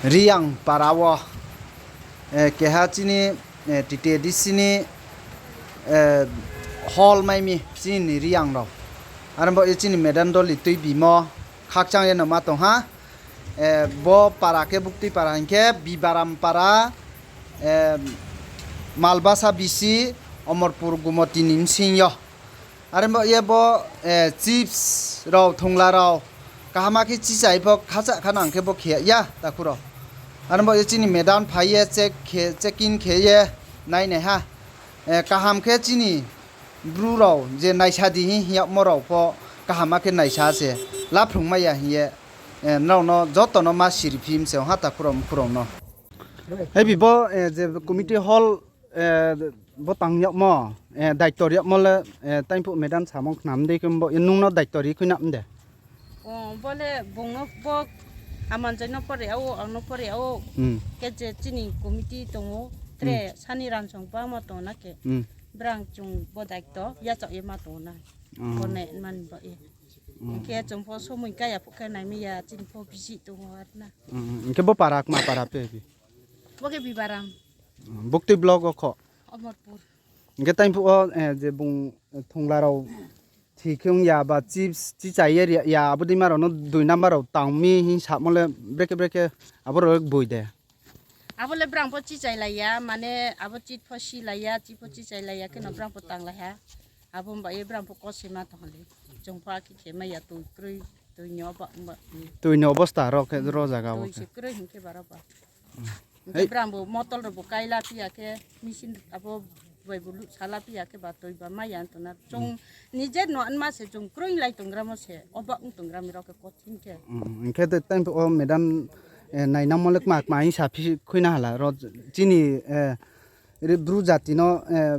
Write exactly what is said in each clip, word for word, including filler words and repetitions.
Reang para wo, eh, keha chini, eh, T T A D C ni, eh, hall mai mi chini Reang rao. Are bo ye chini Medandoli tuibimo khakchang ye no ma tong ha. Eh, bo para khe buktui para hing khe Bibaram para, eh, Malbasa B C, Omorpur Gumoti ni bsing yo. Are bo ye bo, eh, chips rao, thongla rao, kaham khe chichai pho khacha kha nang khe bo khe ya takhu rao. Are bo ye chini Medan phai ye check khe, checking khe ye nai nai ha. Eh, kaham khe chini Bru rao je naisa di hing hing yagmo rao pho kaham khe naisa se laphrung mai ya hing ye, eh, nrao no joto no ma siri phi mi se ong ha takhu rao mkhu rao no. Hebi bo, eh, je committee hall, eh, bo tang yagmo, eh, daito ri yagmo le, eh, taingphuh Medan samung khnam dei khe bo, eh, nung no daito ri khuina mde. O, bo le bung no bo Amanjai no pore o, ang no pore o. Hmm. Khe je chini committee tong o, tre Hmm. sani ransong bangma tong na khe. Hmm. Brang chung bo daito yachaoh ye ma tong na. Hmm. Bo ne man bo ye. Hmm. Hing khe chung pho somoi kaya phuh khe nai mi ya, chini pho busy tong o ar na. Hmm, hing khe bo para kma para phe bi? Bo khe Bibaram. Hmm, buktui block o kho? Omorpur. Hing khe taingphuh o, eh, je bung, eh, thongla rao thi khe ong ya ba chips chichai ye ri ya, abo dei ma rao no dui number rao tang mi hing samo le brekhe brekhe abo rao boi de. Abo le brang pho chichai lai ya, mane abo chit pho si lai ya, chit pho chichai lai ya khe no brang pho tang lai ha. Abo mba ye brang pho kose ma tong le. Chung pho akhe khe mai ya tui kroi, tui ni oba mba. Tui ni obosta ro khe ro zaga wo Tui khe. se kroi hing khe baro ba. Hing khe Hei. brang bo motol rao bo kai la phi ya khe, machine abo bai bo luhsa la phi ya khe ba tui ba mai ya tong na. Chung Hmm. nije no anma se chung kroi lai tong gramo se, oba ong tong grami rao khe kothin khe. Hmm, hing khe de taingphuh o Medan, eh, nainangmo le kma kma hing sa phi khuina hala ro chini, eh, ri Bru jati no, eh,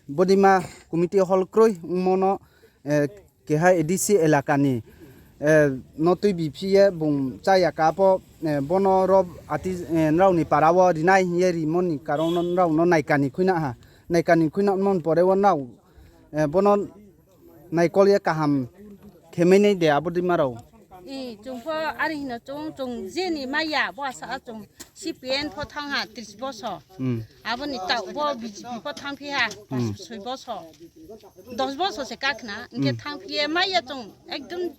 bodima committee hall kroi ongmo no, eh, keha A D C elaka ni, eh, no tuibi phi ye bung chaya ka pho, eh, bono ro ati, eh, nrao ni para wo rinai hing ye rimo ni karon no nrao no naikani khuina ha. Naikani khuina mon pore wo nrao, eh, bono naikol ye kaham khe mai nai de abo dei ma rao. I, chung pho are hino chung, chung je ni mai ya, bo asa chung C P M pho thanng ha tris bosor. Hmm. Abo ni taoh bo B J P pho thanng phi ha, Hmm. soi bosor. Dos bosor se kakhna, hing khe Hmm. thanng phi ye mai ya chung, ekdom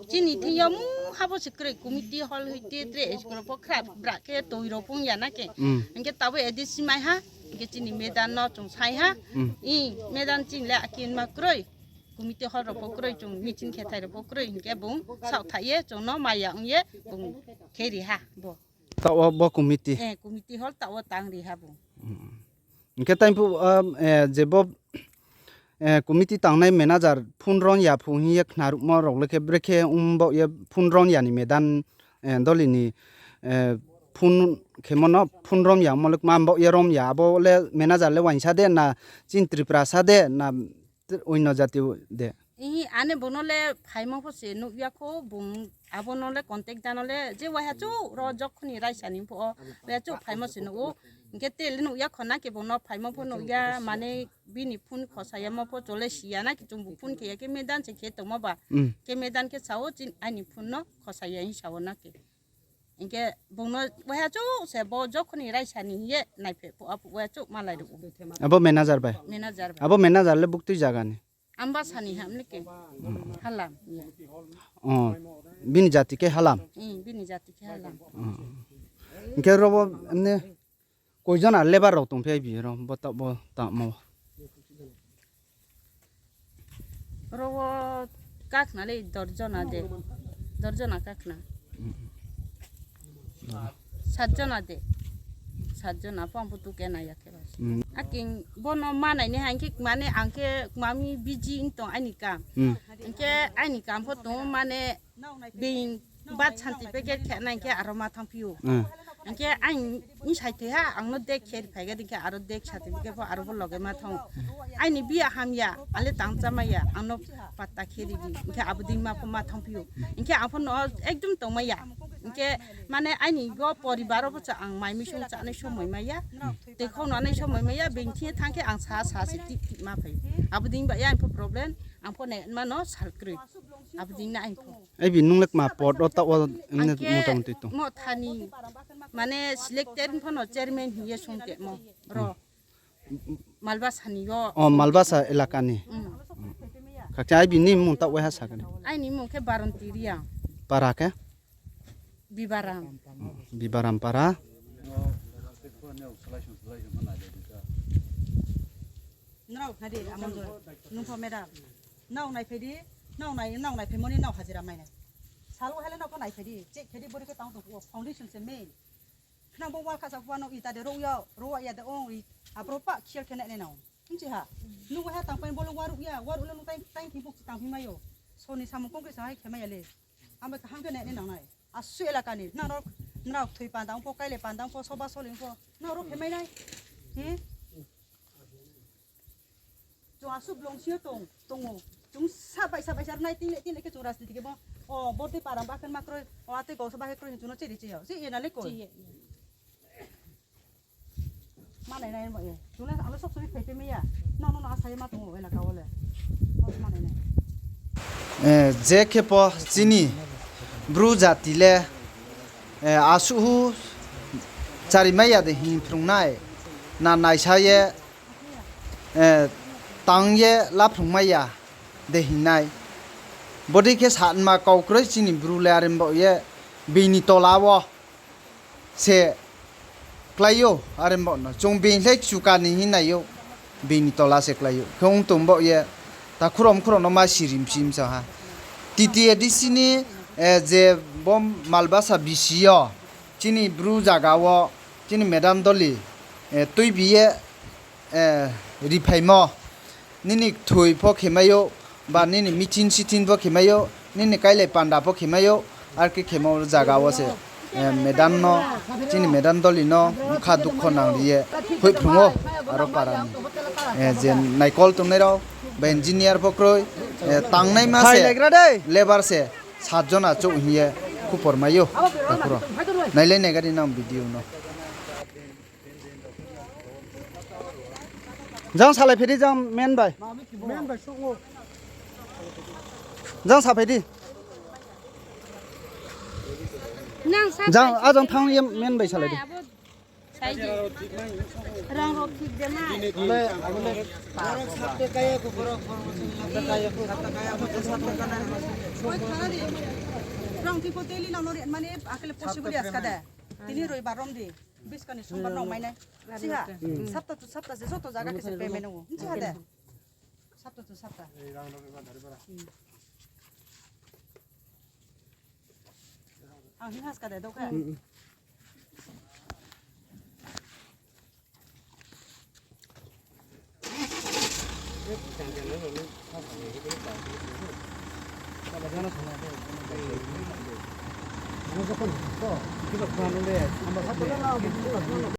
chini thing yo mungha bo se kroi, committee hall hoi te tre, school pho khrap bra khe toi rao phung ya na khe. Hmm. Hing khe tabo A D C mai ha, hing khe chini madam no chung sai ha. Hmm. I, madam chini le akin ma kroi. Committee hall rao pho kroi, chung meeting khe thai rao pho kroi, hing khe bung saoh thai ye, chung no mai ya ong ye, bung khe ri ha bo. Taoh wo bo committee? Eh, committee hall taoh wo tang ri ha bung. Hmm. Hing khe taingphuh, ah, eh, je bo, eh, committee tangnai manager phone ron ya phu hing ye khnaruhmo rao le khe brekhe ong baoh ye phone ron ya ni madam, eh, doli ni, eh, phone khemo no phone rom ya mo le kma baoh ye rom ya, abo le manager le uaingsa de na chini Tripura sa de na oino jati de? Ihi, ane bung no le phaimo pho se nuh ya kho, bung abo no le contact da no le je waiha chouh ro jokhon ni raisa ni pho o, waiha chouh phaimo se nuh ou. Hing khe te le nuh ya kho na khe bung no phaimo pho nuh ya, mane bini phone khosa yamo pho chung le si ya na khe, chung bu phone khe ya khe madam se khe tongmo ba. Hmm. Khe madam khe sa ou, chini aini phone no khosa ya hing sa ou na khe. Hing khe bung no waiha chouh se bo jokhon ni raisa ni hing ye naiphe phuh aphuh waiha chouh malai ruh ou. Abo manager bai? Manager bai. Abo manager le buktui zaga ni? Ambasa ni ham le khe. Hmm. Halam ya. Oh, bini jati khe Halam? Hmm, bini jati khe Halam. Hmm. Hing khe ro bo emne koi jona labour rao tongphi bi ro bo ta, bo tamo? Ro wo kakhna le dorjona de. Dorjona kakhna. Satjona de. Satjona pho ang pho tu kena ya khe ba. Hmm. Aking bono manai ni hing khe mane ang khe mami busy ong tong aini kam. Hmm. Hing khe aini kam pho tong mane being bat santi packet khe nai khe aro ma thang phi ou. Hmm. Hing khe ang bsai thoi ha, ang no dek khe ri phai khe, hing khe aro dek santi packet pho aro pho loge ma thang ou. Aini biya hamya, ale tang cha mai ya, ang no patta khe ri di, hing khe abo dei ma pho ma thang phi ou. Hing khe ang pho no ekdom tong mai ya. Hing khe mane aini bo poribar wo pho cha ang mai misung chanai somoi mai ya. Tei khau no nai somoi mai ya, being thing ye thang khe ang sa sa se tip tip ma phai ou. Abo dei ba ya ang pho problem, ang pho nai ma no sal kroi. Abo dei na aini pho. Ai bi nung le kma pod wo taoh wo mne motamuti tong? Mo thani, mane selected pho no chairman hing ye sung temo ro. Malbasa ni yo. O, Malbasa elaka ni. Khakchang ai bini mung taoh waiha sa khe. Aini mung khe Baronti Reang. Para khe? Bibaram. Bibaram para. Nrao khna di, Amonjoi. Nung pho madam. Nrao naiphai di, nrao nai, nrao naiphaimo ni nrao hajira mai nai. Sal wo hai le nrao pho naiphai di, check khe di, bori khe tang tong phuh wo, foundation se main. Khnang bo wall khasa phuh no ita de ro ya, ro ya de ong ri, abro pa khial khe nai nai nang. Hing chi ha. Nung waiha tang pai bo le waruh ya, waruh le nung tai, tai thing phuh tang phi mai yo. So ni samung kong khe sa hai khe mai ya le. Ang bai kaham khe nai nai nang nai. Asuh elaka ni, nrao, nrao kthoi panda ong pho, kailai panda ong pho, soba soli ong pho, nrao ro khe mai nai. Hi? Chung asuh blong si yo tong, tong ou. Chung sa bai sa bai sa nai ting le, ting le khe chung rajniti khe bo. O, bor tei para ba khe ma kroi, o, atei gausa ba khe kroi, chung no chiri chi yo. Si ye na le koi. Chi ye, ye. Ma nai nai bo ye. Chung le ang le sob somoi phai phai mai ya. Nrao no no asa ye ma tong ou elaka wo le. O, ma nai nai. Eh, je khe pho chini Bru jati le, eh, asuh hu chari mai ya de hing phrung nai. Na naisa ye, eh, tang ye la phrung mai ya de hing nai. Bodei khe sanma kau kroi chini Bru le are baoh ye bini tola wo se klái ou, are baoh no. Chung bini le chuka ni hing nai ou, bini tola se klái ou. Khe ong tong baoh ye, takhu rao mkhu rao no ma sirimsi msa ha. T T A D C ni, eh, je bo Malbasa bisi yo, chini Bru zaga wo, chini madam Doli, eh, tuibi ye, eh, riphaimo, nini kthoi pho khe mai ou, ba nini mithin sithin pho khe mai ou, nini kailai panda pho khe mai ou, ar khe khemo zaga wo se, eh, madam no, chini madam Doli no bkha dukho nang ri ye hoihphrung ou, aro para ni, eh, je naikol tongnai rao, ba engineer pho kroi, eh, tangnaima se, labour se, sat jona chouh hing ye khupor mai ou, takhu rao. Nailai nai gari nang video no. Jang salai phai di, jang men bai. Jang saphai di. Jang, a jang thanng ye men bai salai di. Rang rao thik de ma. Rang thik pho teli nang no ri mani akhe le possible ya ska de. Tini roibar rom di. Biskani sombar nang mai nai. Siha. Sapta to sapta se joto zaga khe se payment nang ou. Siha de. Sapta to sapta. Ang hing haska de, dok ha.